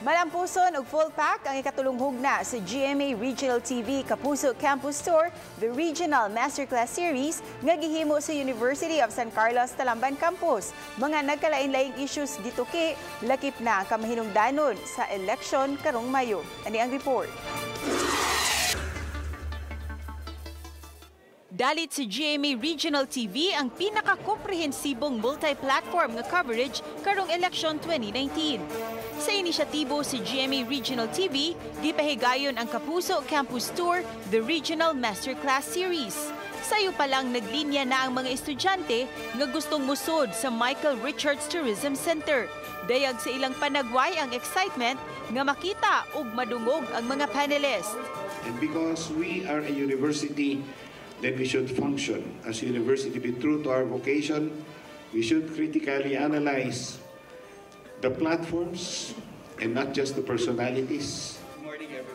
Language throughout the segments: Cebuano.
Malampuson ug full pack ang ikatulong hugna sa GMA Regional TV Kapuso Campus Tour, the Regional Masterclass Series nga gihimo sa University of San Carlos Talamban Campus. Mga nagkalain-laing issues gituki, lakip na ang kamahinungdanon sa eleksyon karong Mayo. Ani ang report. Dalit sa GMA Regional TV ang pinaka-komprehensibong multi-platform nga coverage karong eleksyon 2019. Sa inisyatibo sa GMA Regional TV, gipahigayon ang Kapuso Campus Tour, the Regional Masterclass Series. Sayo pa lang naglinya na ang mga estudyante nga gustong musod sa Michael Richards Tourism Center. Dayag sa ilang panagway ang excitement nga makita ug madungog ang mga panelists. And because we are a university, then we should function as a university, be true to our vocation. We should critically analyze the platforms and not just the personalities.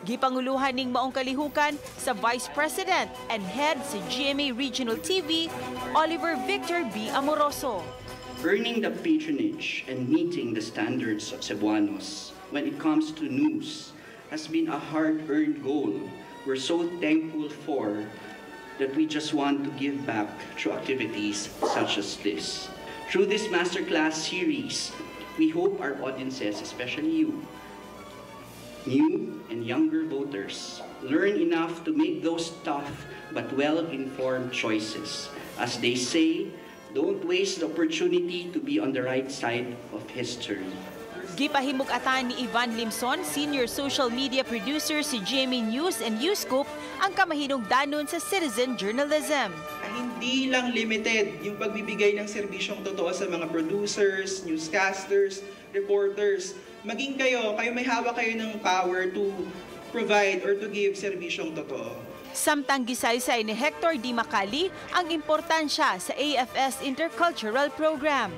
Gipanguluhan ning maong kalihukan sa Vice President and Head sa GMA Regional TV, Oliver Victor B. Amoroso. Earning the patronage and meeting the standards of Cebuanos when it comes to news has been a hard-earned goal we're so thankful for that we just want to give back through activities such as this. Through this masterclass series, we hope our audiences, especially you, new and younger voters, learn enough to make those tough but well-informed choices. As they say, don't waste the opportunity to be on the right side of history. Gipahimug-atan ni Ivan Limson, Senior Social Media Producer si GMA News and Newscoop, ang kamahinungdanon sa citizen journalism. Hindi lang limited yung pagbibigay ng serbisyong totoo sa mga producers, newscasters, reporters. Maging kayo, kayo may hawak kayo ng power to provide or to give serbisyong totoo. Samtang gisaysay ni Hector Di Macali ang importansya sa AFS Intercultural Program.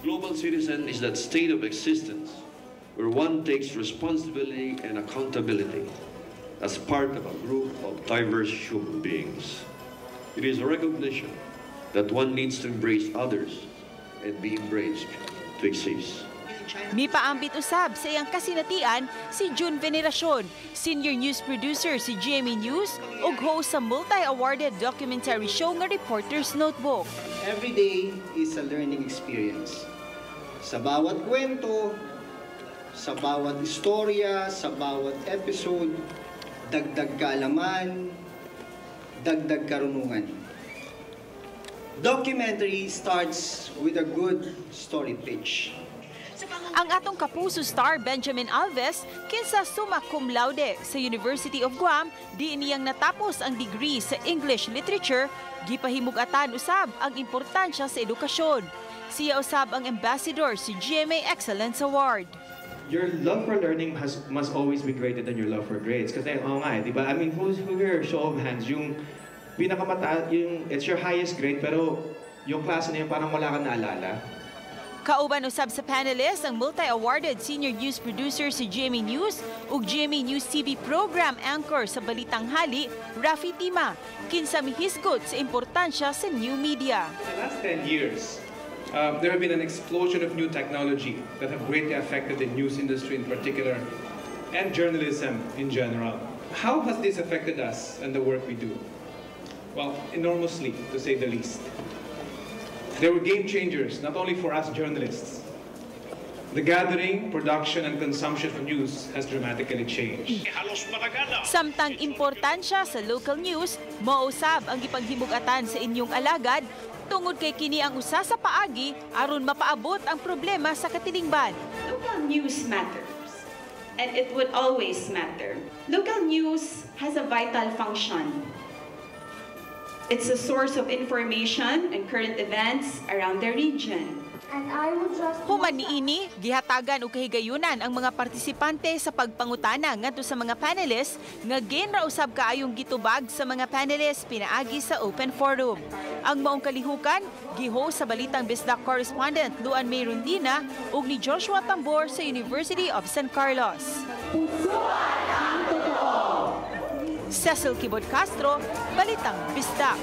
Global citizen is that state of existence where one takes responsibility and accountability as part of a group of diverse human beings. It is a recognition that one needs to embrace others and be embraced to exist. Mipaambit usab sa iyang kasinatian si June Veneracion, Senior News Producer si GMA News ug host sa multi-awarded documentary show nga Reporter's Notebook. Every day is a learning experience. Sa bawat kwento, sa bawat istorya, sa bawat episode, dagdag kaalaman, dagdag karunungan. Documentary starts with a good story pitch. Ang atong Kapuso star Benjamin Alves, kinsa summa cum laude sa University of Guam, di niyang natapos ang degree sa English Literature, gipahimug-atan usab ang importansya sa edukasyon. Siya usab ang ambassador sa GMA Excellence Award. Your love for learning must always be greater than your love for grades. Kasi, oo nga eh, di ba? I mean, who here, show of hands, yung pinakamata, yung, it's your highest grade, pero yung klase na yun parang wala kang naalala. Kauban usab sa panelists ang multi-awarded senior news producer sa GMA News ug GMA News TV program anchor sa Balitang Hali, Rafi Tima, kinsa mihisgot sa importansya sa new media. In the last 10 years, there have been an explosion of new technology that have greatly affected the news industry in particular and journalism in general. How has this affected us and the work we do? Well, enormously, to say the least. They were game changers, not only for us journalists. The gathering, production, and consumption of news has dramatically changed. Samtang importansya sa local news, mausab ang gipanghimug-atan sa inyong alagad tungod kay kini ang usa sa paagi aron mapaabot ang problema sa katilingban. Local news matters, and it would always matter. Local news has a vital function. It's a source of information and current events around the region. Human niini, gihatagan og kahigayunan ang mga partisipante sa pagpangutana ngadto sa mga panelists nga genra usab kaayong gitubag sa mga panelists pinaagi sa open forum. Ang maong kalihukan, gihost sa Balitang Bisdak correspondent Luan May Rondina ug ni Joshua Tambor sa University of San Carlos. Cecil Kibod Castro, Balitang Bisdak.